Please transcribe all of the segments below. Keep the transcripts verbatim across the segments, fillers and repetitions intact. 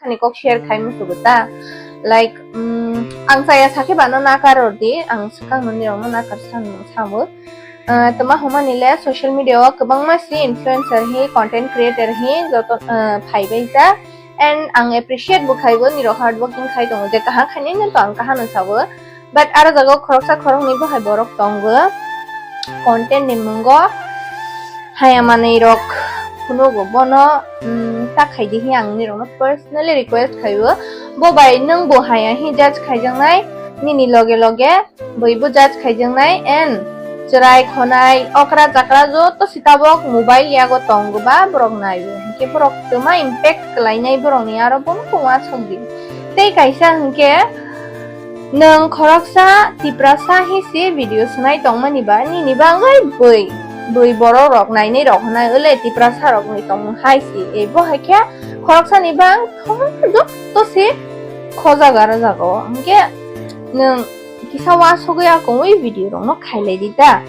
ani kok share khai musugo ta. Like, mm, ang chaya sakhe bano nakar rodi, ang swkang nirokno nakar san, samo. Ah, toma homani le social media o kwbangma si influencer hi, content creator hi joto, ah, phaibai ta. And ang appreciate bo khaibo, nirok hard working khai tongo, je kaham khainai no to ang kaham no sabo. But aro jaga o khoroksa khoroknwi bo hai borok tongo, content ni mungo haya manwi rok phunugo bono, mm, ta khaidi hi ang nirokno personally request khaibo. Bo bai nwng bo haya hi judge khaijaknai, nini loge loge bui bo judge khaijaknai, and chwrai khonai okra chakra joto si tabok mobile yago tongo ba borok naio, hinkhe borok twma impact kwlainai borokni aro bono tongma songdi. Tei kaisa hinkhe nwng khoroksa Tiprasa hi si video swnai tongmani ba nini bangwi bui, bui borok rok nainai rok hwnai, ole Tiprasa rokni tongmung hai si, e bo hai khe khoroksani bang joto si khojago aro jago, hinkhe nwng kisa wasugwi akongwi video rokno khailai di ta.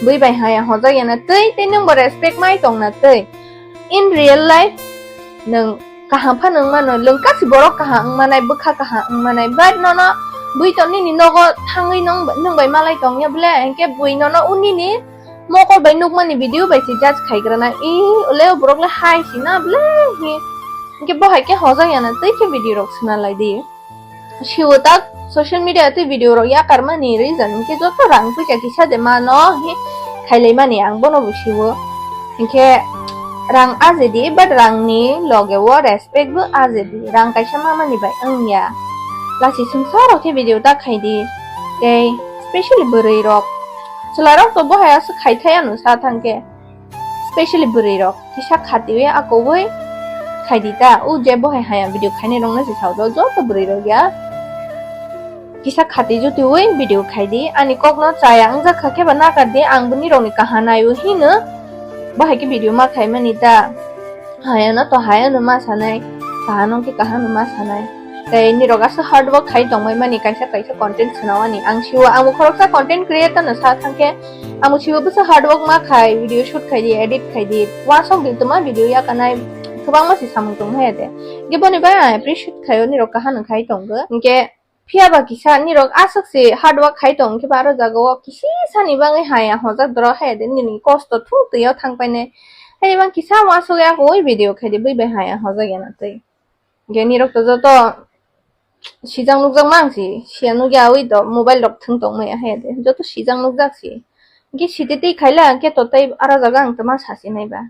Bui bai haya hojak yana twi, tei nwng bo respect mai tongna twi. In real life, nwng kaham phano wng mano, lwng kasi borok kaham wng manai, bwkha kaham wng manai, but nono bui to nini nogo thangwi nwng, nwng bai malai tongya bwle, hinkhe bui nono unini mokol bai nukmani video bai se judge khaigrana, i, ole o borok le hai sina bwle hi, hinkhe bo hai khe hojak yana twi khe video rok swnalai di. Siwo tak social media tei video rok yakarmani reason hinkhe joto rang puisa kisa de mano hi khailaimani ang bono bo siwo. Hinkhe rang ajedi, but rangni loge o respect bo ajedi. Rang kaisa mamani bai wngya. Lasi swngsa rok khe video ta khaidi. Tei specially bwrwi rok. Chwla rok to bo hai aswk khai thai ano sa thangkhe. Specially bwrwi rok kisa khatiwi akogwi khaidi ta, o je bo hai haya video khainai rokno se sao do, joto bwrwi rok ya kisa khati jutiwi video khaidi, ani kokno chaya wngjak kha khe ba nakar di, ang bini rokni kaha naio hino, bo hai khe video ma khaimani ta, hayano to hayano ma sanai, kahano khe kahano ma sanai. Tei nirok aswk hard work khai tongbai mani, kaisa kaisa content swnawani. Ang siwo, ang bo khoroksa content creator no sa thangkhe, ang bo siwo bwsa hard work ma khai, video shoot khai di, edit khai di, wasok di tuma video yakanai, kwbangma se samung tong hai de. Ge boni bai ang appreciate khaio, nirok kahano khai tongo. Hinkhe phiya ba kisa nirok aswk se hard work khai tong khe ba aro jaga o kisi sani bagwi haya hojak doro hai de, nini kosto thung twi o thang painai. Hai bang kisa wasok ya koi video khai di, bui bai haya hojak ya na twi. Hinkhe nirok to joto sijak nukjak mang si, siya nukya ui to mobile rok thwng tong maya he de, joto sijak nukjak si. Hinkhe sititwi khaila hinkhe to tei aro jaga ang tama sasi nai ba.